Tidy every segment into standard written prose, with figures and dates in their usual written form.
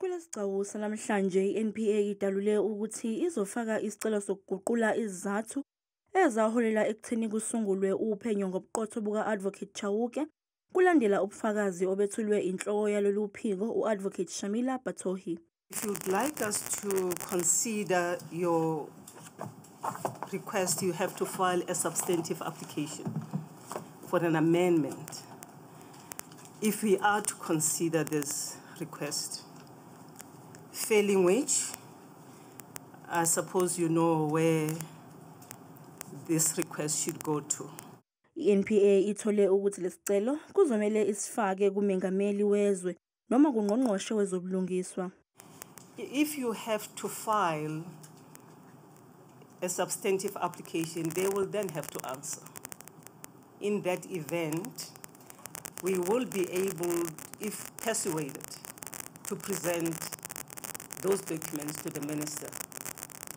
Kulesigcawu sanamhlanje, i-NPA idalule ukuthi izofaka isicelo sokuguqula izizathu ezaholela ekutheni kusungulwe uphenyo ngobuqotho buka-Advocate Chauke, kulandela ubufakazi obethulwe inhloko yalolu phiko, u-Advocate Shamila Batohi. If you'd like us to consider your request, you have to file a substantive application for an amendment. If we are to consider this request, failing which, I suppose you know where this request should go to. I-NPA ithole ukuthi lesicelo kuzomele isifake kumengameli wezwe noma kungqongqoshe wezobulungiswa. If you have to file a substantive application, they will then have to answer. In that event, we will be able, if persuaded, to present those documents to the minister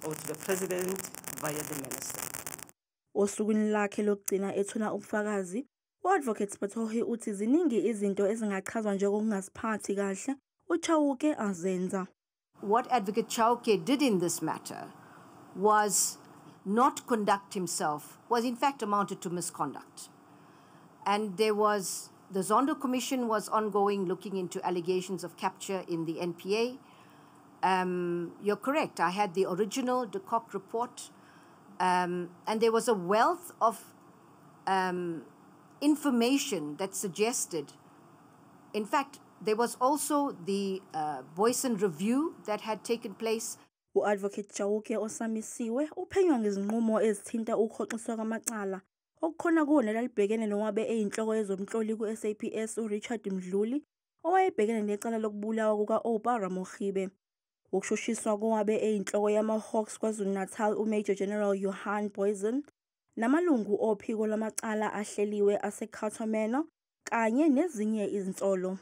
or to the president via the minister. Osukwini lakhe lokugcina ethula ubufakazi, u-Advocate Batohi uthi ziningi izinto ezingachazwa njengokungaziphathi kahle uChauke azenza. What Advocate Chauke did in this matter was not conduct himself, was in fact amounted to misconduct. And there was, the Zondo Commission was ongoing, looking into allegations of capture in the NPA. You're correct, I had the original de Kock report, and there was a wealth of information that suggested, in fact, there was also the Booysen review that had taken place. U-Advocate Chauke osamisiwe uphenywa ngezinqumo ezithinta ukuhoxiswa kwamacala okukhona kuwo elalibhekene nowabe eyinhloko yezomhloli ku-SAPS, uRichard Mdluli, owayebhekene necala lokubulawa kuka-Oupa Ramogibe. Ukushushiswa kowabe eyinhloko yama-Hawks KwaZulu-Natal, uMajor General Johan Booysen, namalungu ophiko lwamacala ahleliwe aseCato Manor kanye nezinye izinsolo.